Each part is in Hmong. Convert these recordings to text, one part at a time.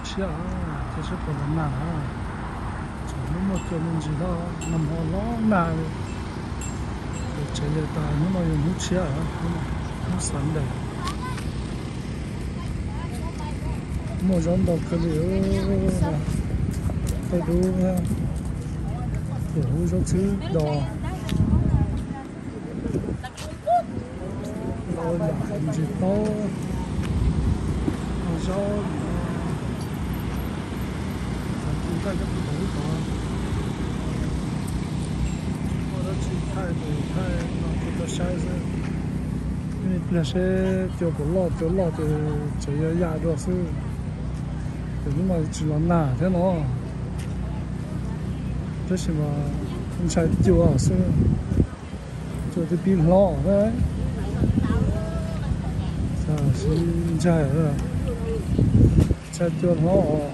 Tshiab, cia seb puas los nag na. Tseem muaj muaj cua me ntsis thiab, nag hmo los nag li. Ces tsev yaws tas, hnub no yog hnub tshiab, hnub Sunday. Muaj zaub ntau kawg li, tej dub, zaub txhwb do. Ntau yam ntsis taub, zaub, thaij cov pem tod, muaj dab tsi thaij ces thaij no rau koj saib xwb. Ib pliag seb cua puas loj, cua loj ces tseem yuav ya dua xwb. Ces hnub no tsis los nag thiab no, tab sis mas ntshai cua xwb. Cua twb pib hlob na. Tam sim ntshai, ntshai cua hlob os.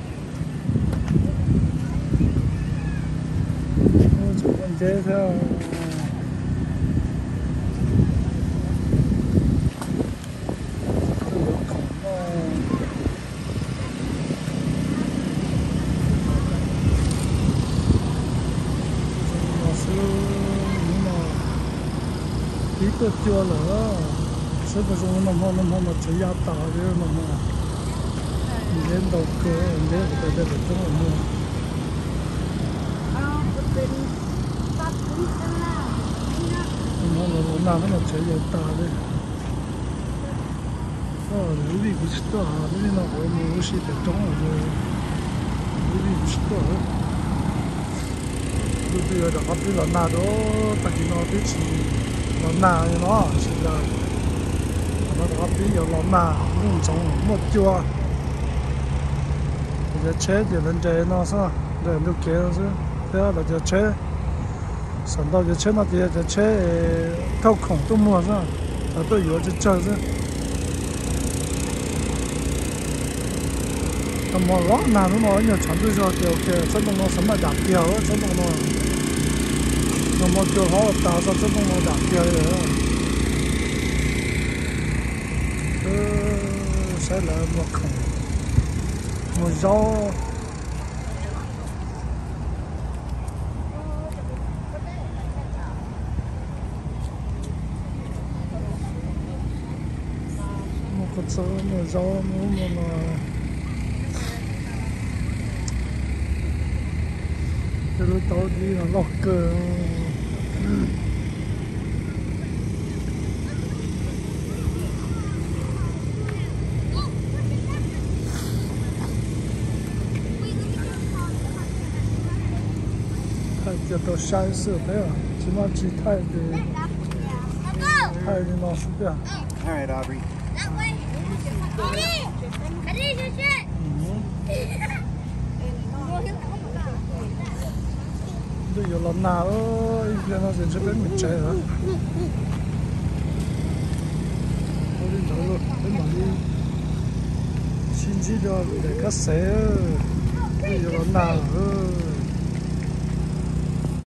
Tseem muaj nceb thiab. Khoom yuav khoom noj. Zoo no xwb, hnub no pib tuaj cua lawm. Saib puas zoo, nag hmo, nag hmo mas tsev ya tas li, nag hmo nceb ntau kawg, nceb hauv pes tej pem roob los muaj. Nag hmo los los nag no mas tsev ya tas li. Lub vij kuv tsis tuaj, lub vij no kuv mus ua si pem roob, lub vij kuv tsis tuaj. Kuv twb yuav rov qab pib los nag rau, tag kis no twb tsis los nag li no, sis yog no rov qab pib yuav los nag, ntuj ntxoov muaj cua. Cov tsheb ces lawv nres no xwb, nres ntug kev no xwb, thiab lawv cov tsheb, xam ntau cov tsheb no ces yog cov tsheb thauj khoom tuaj muag xwb, cov tuaj yuav tsawg tsawg xwb. Nag hmo los nag, hnub no ib nyuag tshav ntuj zog ces ua ke tsob ntoo no xav maj dam kiag, tsob ntoo no, nag hmo cua hlob tas txog tsob ntoo no dam kiag li. Saib lawv muag khoom, muag zaub. Muaj kua txob, muaj zaub, muaj ub muaj no. Tej lub taub dib no loj kawg. Thaij cia tau saib xwb peb, tsis muaj tsis thaij ces thaij li no xwb tiag. Ntuj yuav los nag, ib pliag no ces ntshe peb mus tsev lawm. Ua li ntawd los peb mam li sib ntsib dua ntawm kab xev, ntuj yuav los nag lawm.